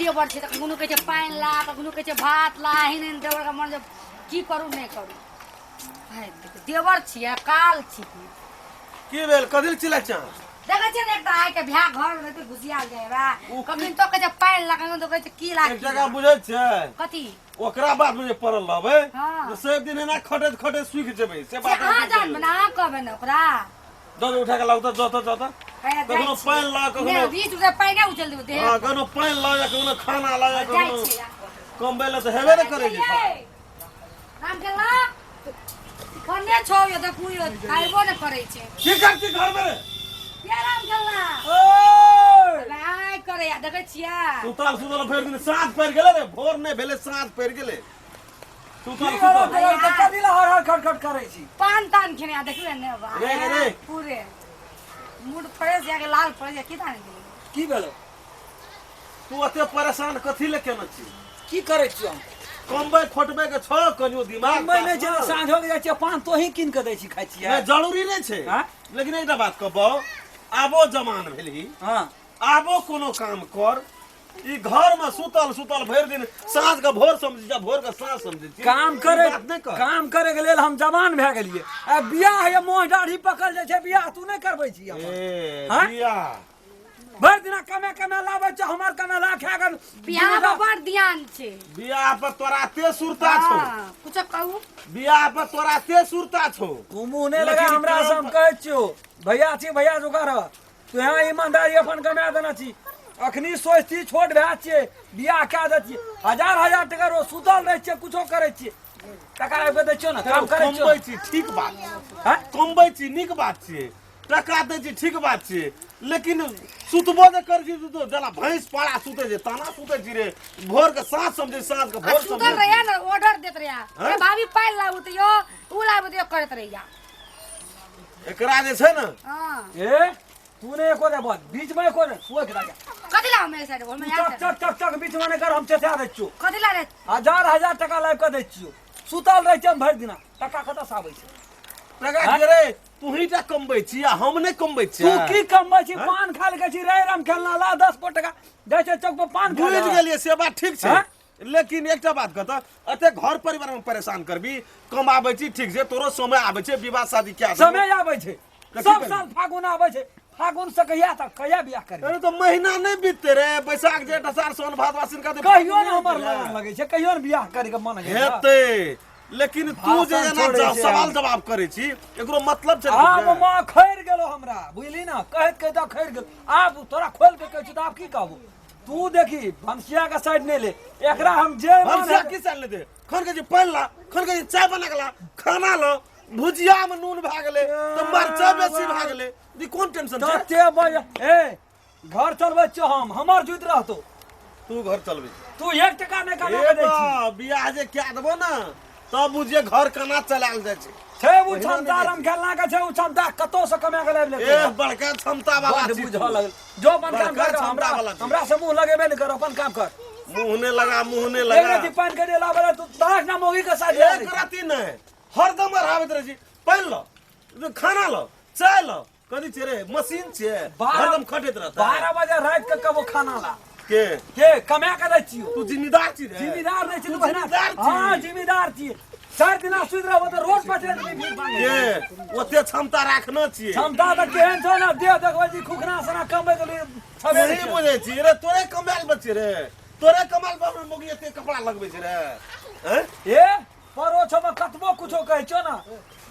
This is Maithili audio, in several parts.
देवर छै तऽ कखनो कहै छै पानि ला, कखनो कहै छै भात ला। एहन एहन देवरके मन जे की करू नहि करू। भाइ, देवर छियै, काल छियै। की भेल? कथी लए चिल्लाइ छह? देखै छियै ने, एकटा आइ के भ्या घर मे तऽ घुसियाल जाय बा। कखन तो कहै छै पानि ला, कखन तो कहै छै की ला। एक जगह बुझै छै। कथी? ओकरा बात में जे पड़ल रहबै हाँ। तऽ सब दिन एना खटैत खटैत सुखि जेबै से से बात अहाँ जानबै ने, अहाँ कहबै ने ओकरा। दऽ दे, उठा के लाउ तऽ, जतऽ जतऽ हैया जाइ कखनो छियै। पानि ला, कखनो- नहि, 20 रुपया पानि उचल देबै देह। हाँ, कखनो पानि ला या कखनो खाना ला या जाइ कखनो छियै। कमबै लए तऽ हेबे ने करै छै। राम खेलना कने छौ यो, देखू यो खाइबो ने करै छै। की करती घर में रे? ये राम खेलना। ओए! आइ करे या देखै छियै। सुतल सुतल भरि दिन साँझ पड़ि गेलै रे, भोर नहि भेलै, साँझ पड़ि गेलै। सुतल की करब सुतल तोरा तऽ कथी लए हर हर खट खट करै छी? पान तान खेने आ देखबै ने बा। रे, रे, रे। पूरे मूड फ्रेश या के लाल पड़ जा की ताने गेलै। की भेलो? तू एते परेशान कथी ले केने छी? की करै छियौ हम? कमबै खोटबै के छौ कनियो दिमाग कमबै नहि छै पास। साँझ हो जाइ छै, पान तोही कीन कऽ दै छी, खाइ छियै। नहि, जरूरी नहि छै। हाँ? लेकिन एकटा बात कहबौ, आबो जमान भेलही, हाँ। आबो कोनो काम कर। ई घर में सुतल सुतल भरि दिन साँझ के भोर समझी जा, भोर के साँझ समझी छी। काम ई करे बात नहि कर। काम करे के लेल हम जवान भए गेलियै आ बियाह ये मोह दाढ़ी पकल जाइ छै, बियाह तू नहि करबै छी हमर। ए हाँ? बियाह भरि दिना कमे कमे लाबै छै, हमर कमे ला खा के। बियाह पर बड़ ध्यान छै। बियाह पर तोरा ते सुरता छौ। हाँ, कुछो कहू। बियाह पर तोरा ते सुरता छौ। तू मुँह नहि लगा। लेकिन हमरा से हम काम कहै छियौ, भैया छी, भैया जोगार रह। तू यहाँ ईमानदारी अपन कमा देना छी। अखनी सोचती छोट भए छियै, बियाह कए दै छियै, हजार हजार टका रोज सुतल रहै छियै, कुछो करै छियै, टका आबि कऽ दै छियौ ने, काम करै छियौ। कमबै छी, ठीक बात छै। हाँ? कमबै छी, नीक बात छियै। टका दै छी, ठीक बात छियै, लेकिन सुतबो जे करै छी तो जेना भैंस पाड़ा सुतै छै ताना सुतै छी रे। भोर के साँझ समझै, साँझ के आ भोर सुतल समझै। रहिया ने, ऑर्डर देत रहिया। हाँ? ए भाभी, पानि लाबू तऽ यो, उ लाबू तऽ यो करैत रहिया। एकरा जे छै ने। हाँ। ए, तू नहि एको दे बोल बीच में, एको दे सोच लगा। कथी ला हमे साइड हमे चक चक चक चक बीच में नहि कर, हम चचा दै छियौ। कथी ला रे? हजार हजार टका लाबि कऽ दै छियौ, सुतल रहै छियै हम भरि दिना, टका कतऽ से आबै छै? टका के रे? तू ही टा कमबै छी आ हम नहि कमबै तू छियै? की कमबै छी? पान खा ले छी रे राम खेलना, ला 10 गो टका दै छै चौक पर पान खा बुझि ले। गेलियै, से बात ठीक छै। हाँ? लेकिन एकटा बात कहत, एते घर परिवार में परेशान करबी? कमाबै छी, ठीक छै, तोरो समय आबै छै, विवाह शादी क्या समय आबै छै? तऽ की सब करबी? साल फागुन आबै छै, फागुन से कहिया तक, कहिया बियाह करबी? अरे तो महीना नहीं बीतते रे, बैसाख जेठ अषाढ़ सावन भादवा आश्विन कार्तिक। कहियो ने हमर लगन लगै छै, कहियो ने बियाह करे के मन होइ छै। हेतै, लेकिन तू जे भाषण एना छोड़ै छै। सवाल जवाब करै छी, एकरो मतलब छै ने आब बुझै? माँ खैर गेलो हमरा, बुझली ने, कहैत कहैत आब खैर गेल। आब तोरा खोल के कहै छी तऽ आब की कहबो? तू देखी, भनसिया के साइड नहि ले एकरा, हम जे मन भनसिया हेतै- की साल लेते? खन के जे पानि ला, खन के जे चाय बना के ला, खाना लो, भुजिया में नून भए गेलै तऽ मरचाइ बेसी भए गेलै, ई कोन टेंशन छै? तते बज ए, घर चलबै छियौ हम, हमर जुति रहतौ। तू घर चलबै? तू एक टका नहि कमा ए के दै छी। बा, बियाह जे कए देबो ने तब बुझिए घर केना चलायल जाइ छै। छै ओ ओहिना क्षमता नहि राम खेलना के छै, ओ क्षमता कतौ से कमा के लाबि लेतै। ए, बड़का क्षमता वाला बड्ड छी बुझऽ तू। लगल। जो अपन काम बड़का कर। क्षमता हमरा वाला छी। हमरा से मुंह लगेबे नहि कर, अपन काम कर। मुँह ने लगा, मुँह ने एक लगा। रति पानि के लिए लाबे तू दास ना मोगी के साथ जा एक रही। राति नहि, हरदम अरहाबैत रहै छी। पानि लो, खाना लो, चाय लो, कथी छियै रे? मशीन छियै? हरदम खटैत रहतै। 12 बजे राति के कबो खाना ला। के? के कमा के दै छियौ? तू जिम्मेदार छी रे? जिम्मेदार नहि छी तू तू बहिना। जिम्मेदार छी। हाँ, जिम्मेदार छी। 4 दिना सुति रहबो तऽ रोड पर चलि जेबही भीख मांगे। के ओते क्षमता राखने छियै? क्षमता तऽ केहन छौ ने, देह देखबै छी खुखना सना, कमबै के लिए छबे नहीं नहि छै। बुझै छी रे, तोरे कमायल बच्चे रे, तोरे कमायल बाप मोगी एते कपड़ा लगबै छै रे, हैं? ए परोछो में कतबो कुछो कहै छौ ने,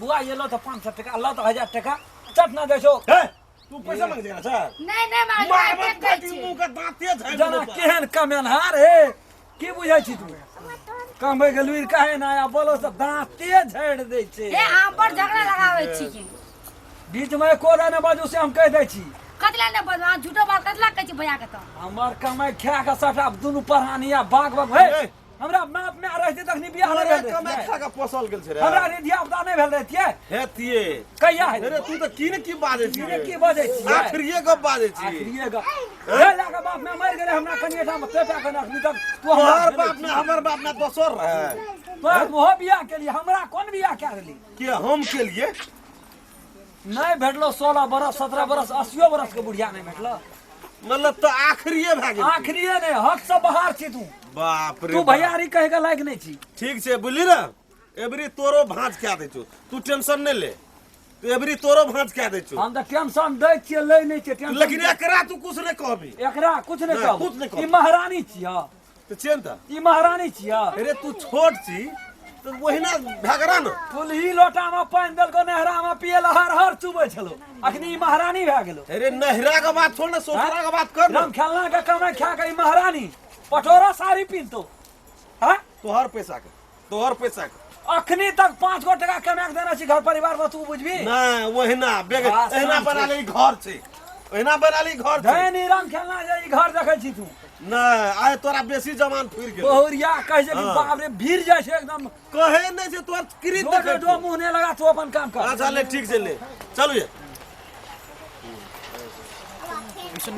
बुआ ये लो तऽ 500 टका लो तऽ 1000 टका चट ना दै छौ। हे, तू पैसा मांगे छै सर? नहि नहि मांगे, मारबो एते कहै फाटी छियै। मुंह के दांते झाड़ि जना देबो। केहन कमेनहार हे, की बुझै छी तू? कमबै के लुरि काहे ना आ बोलो से दाँते झाड़ि दै छै। हे, अहाँ बड़ झगड़ा लगाबै छी की? बीच में एको ने बाजू से हम कहि दै छी। कथी ला नहि बजबै? अहाँ झूठो बात कथी ला कहै छी भैया के तऽ? हमर कमाइ खा के सबटा दुनू परानी आ बाग बाग हे। ए। हमरा बाप माय रहते तखनी बियाह नहि तोरे भेल कमाइ रहितियै। खा के पोसल गेल छै रे। हमरा रे धिया पुता नहि भेल रहितियै? हेतियै। कहिया हेतै? अरे तू तऽ की ने की बाजै छी की ने रे? की बाजै छियै? आखिरिये गप बाजै छी। आखिरिये गप हे लए कऽ बाप माय मरि गेलै, हमरा कनिए टा पेटा के अखनी तक तू हमरा तोहर भेलै बाप छी। ने हमर बाप ने दोसर रहे। तोहर मोह बियाह केलियै, हमरा कोन बियाह कए देली? के हम केलिए? नहि भेटलो 16 बरस, 17 बरस, 80 बरस के बुढ़िया नहि भेटलो। मतलब तऽ आखिरिये भए गेल आखिरिये नहि हक से बाहर छी तू बाप रे तू बाप। भैयारी कहे के लायक नहि छी ठीक छै बुझली ने एबरी तोरो भाँज कए दै छौ तू टेंशन नहि ले तू एबरी तोरो भाँज कए दै छौ हम तऽ टेंशन दै छियै लै नहि छियै टेंशन लेकिन एकरा तू कुछ नहि कहबी एकरा कुछ नहि नहि, कहब कुछ नहि कहब। ई महारानी छियै तऽ चेन तऽ ई महारानी छियै अरे तू छोट छी तऽ ओहिना भए ने फुलही लोटा में पानि देलको नहरा में पिए ला हर हर चुबै छलो अखनी ई महारानी भए गेलो अरे नहरा के बात छोड़ ने ससुरा के बात कर राम ने खेलना के कमाई खा के ई महारानी पटोरा साड़ी पिनतो हाँ तोहर पैसा के तोहर पैसा के अखनी तक 5 गो टका कमा के देना छी घर परिवार में तू बुझबी नहीं ओहिना बेग हाँ, एहिना शांत बना ले घर छै ओहिना बना ले घर छै धैन ई राम खेलना जे ई घर देखै छी तू नहीं आइ तोरा बेसी जवान फिर गेल बहुरिया कहै छै कि हाँ। बाप रे भीड़ जाइ छै एकदम कहे नहीं छै तोहर कृत जो देखै जो मुँह नहि लगा तू अपन काम कर अच्छा ले ठीक छै ले चलू ये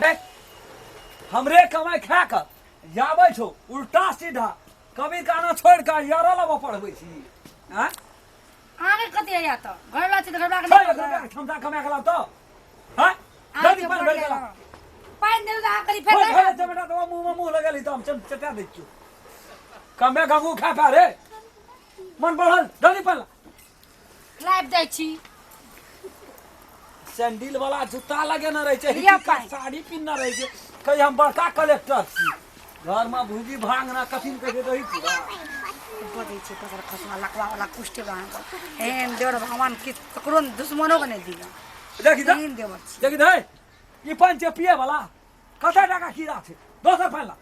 देख, हमरे कमाई खा कऽ जाबै छौ उल्टा सीधा कभी गाना छोड़ि कऽ यारो लग पढ़बै छी आँय? अहाँके कथी होइया तऽ घरवला छै तऽ घरवला के छै नहि एक रुपया के क्षमता कमा के लाउ तऽ आँय? अहाँके जल्दी पानि भरि भरि के लाउ। पानि देलहुँ तऽ अहाँ कनि खोल, फेर खोल, चमेटा देबो, मुँह में मुँह लगेलही तऽ हम चटा दै छियौ कमे गंगू खा पा रे मन बढ़ल जल्दी पानि ला। लाबि दै छी सैंडल वाला जूता लगेने रहै छै लिअ हिप्पी पाइ। साड़ी पिन्हने रहै छै कहि हम बड़का कलेक्टर छी घर में भूजी भांग ना कथी ने कहै रहै छी बजै छै ककर खसुआ लकवा वाला कुष्ठ अहाँके एहन देवर भगवान कि ककरो दुश्मनो के नहि दिअ देखी तऽ एहन देवर छी देखी तऽ ई पानि छै पिए वाला कते टाका कीड़ा छै दोसर पानि ला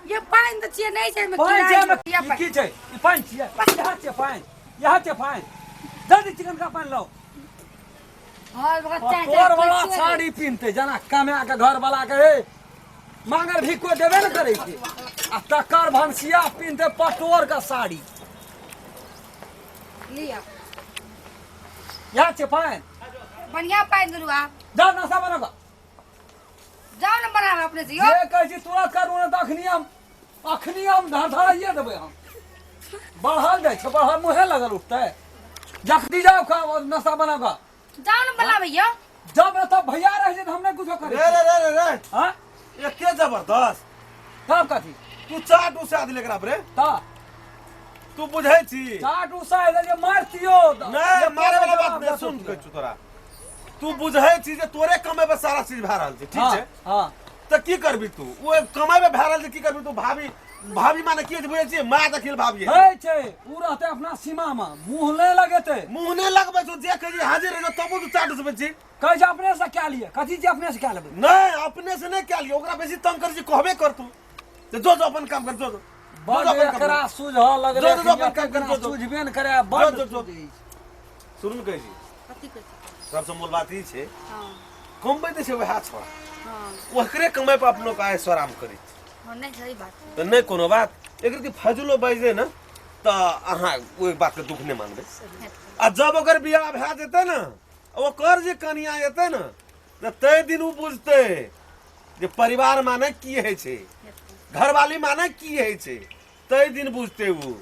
ये पानि तऽ छियै नहि छै एहिमे पानि कीड़ा छै एहिमे लिअ ई पानि की छै ई पानि छियै इएह छै पानि इएह छै पानि जल्दी चिकन का पानि लाउ हर वक्त चाय तोर वाला साड़ी पिन्हते जेना कमा के घर वाला के हे मांगर भी कोई देबे ने करै छै आ तकर भनसिया पिन्हते पटोर के साड़ी लिअ इएह छै पानि बढ़िया पानि देलू आब जाउ नाश्ता बना कऽ जाउ ने बनाबे अपने से यौ जे कहै छी तुरंत करू ने तऽ अखनी हम धड़धड़ाइए देबै हम बढ़ल जाइ छै बढ़ल मुँहे लगल उठतै जखनी जाउ खा नाश्ता बना कऽ जाउ ने बनाबै यौ जब एतऽ भैया रहै छै तऽ हम नहि कुछो करै रे रे रे रे रे हाँ एके जबरदस्त तब कथी तू चाट उसा दिले एकरा पर रे तऽ तू बुझै छी चाट उसा जे मारतियो नहीं मारे वाला बात नहीं सुन कहै छु तोरा तू बुझै छी जे तोरे कमेबे सारा चीज भए रहल छै ठीक छै हाँ तऽ की करबी तू ओ कमेबे भए रहल छै की करबी तू भाभी भाभी माने की होइ छै बुझै छियै माय देखिल भाभी है छै उ रहतै अपना सीमा में मुंह नहि लगेतै मुँह नहि लगबै छौ जे कहै छी हाजिर रहि तबो तू चाट उसबै छी कहै छै अपने से कए लिए कथी छै अपने से कए लेबै नहि अपने से नहि कए लियौ ओकरा बेसी तंग करै छी कहबे कर तू जे जो जो अपन काम कर जो जो बड जो अपन काम एकरा कर। सुझऽ लगलै जो, जो, अपन काम कर, एकरा जो, जो। सुझबे ने करे बड जो, जो, जो। सुझै छै। शुरू में कहै छी कथी कहै छै सबसँ मूल बात ई छै हँ कमबै तऽ छै वएह छोड़ा हँ ओकरे कमाइ पर अपनो के आय आराम करै छै हँ नहि सही बात तऽ नहि कोनो बात एकर कि फजलो बाजै ने तऽ अहाँ ओहि बातके दुख नहि मानबै आ जब ओकर बियाह भए जेतै ने ओकर जे कनिया एतै ने तऽ ताहि दिन ओ बुझतै जे परिवार माने की होइ छै घरवाली माने की होइ छै ताहि दिन बुझतै ओ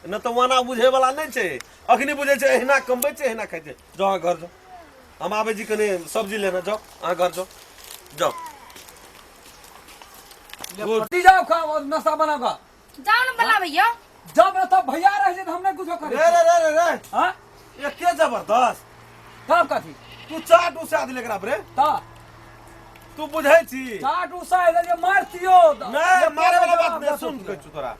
नहि तऽ ओना बुझैवला नहि छै अखनी बुझै छै अहिना कमबै छै अहिना खाइ छै जाउ अहाँ घर जाउ हम आबै छी कनि सब्जी लेने जाउ अहाँ घर जाउ जाउ रोटी जाओ खा नाश्ता बना कऽ जाउ ने बनाबै यौ जब एतऽ भैया रहै छै तऽ हम नहि कुछो करै रे रे रे रे रे हाँ एके जबरदस्त तब कथी तू चाट उसा दिले एकरा पर रे तऽ तू बुझै छी चाट उसा जे मारतियो नहीं मारे वाला बात नहीं सुन कहै छु तोरा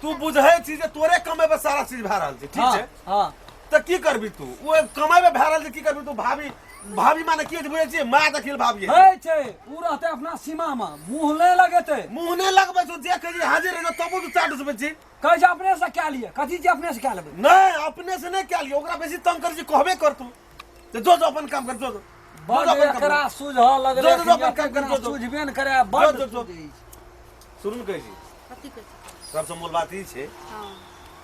तू बुझै छी जे तोरे कमेबे सारा चीज भए रहल छै ठीक छै हाँ तऽ की करबी तू ओ कमेबे भए रहल छै की करबी तू भाभी भाभी माने की होइ छै बुझै छियै माय देखिल भाभी है छै उ रहतै अपना सीमा में मुंह नहि लगेतै मुँह नहि लगबै छौ जे कहै छी हाजिर रहि तबो तू चाट उसबै छी कहै छै अपने से कए लिए कथी छै अपने से कए लेबै नहीं अपने से नहीं कए लियौ ओकरा बेसी तंग करै छी कहबे कर तू जे जो जो अपन काम कर जो जो बड जो अपन काम एकरा कर। सुझऽ लगलै जो, जो, जो, अपन काम कर, एकरा जो, जो। सुझबे ने करे बड जो, जो, जो। सुझै छै। शुरू में कहै छी कथी कहै छै सबसँ मूल बात ई छै हँ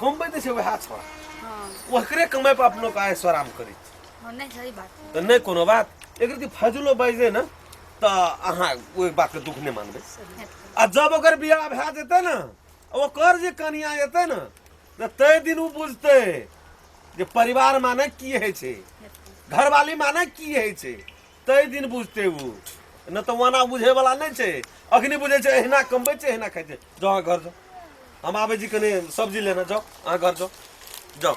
कमबै तऽ छै वएह छोड़ा हँ ओकरे कमाइ पर अपनो के आय आराम करै छै हँ नहि सही बात तऽ नहि कोनो बात एकर कि फजलो बाजै ने तऽ अहाँ ओहि बातके दुख नहि मानबै आ जब ओकर बियाह भए जेतै ने ओकर जे कनिया एतै ने तऽ ताहि दिन ओ बुझतै जे परिवार माने की होइ छै घरवाली माने की होइ छै ताहि दिन बुझतै ओ नहि तऽ ओना बुझैवला नहि छै। अखनी बुझै छै अहिना कमबै छै, अहिना खाइ छै। जाउ अहाँ घर जाउ, हम आबै छी कनि सब्जी लेने। जाउ अहाँ घर जाउ, जाउ।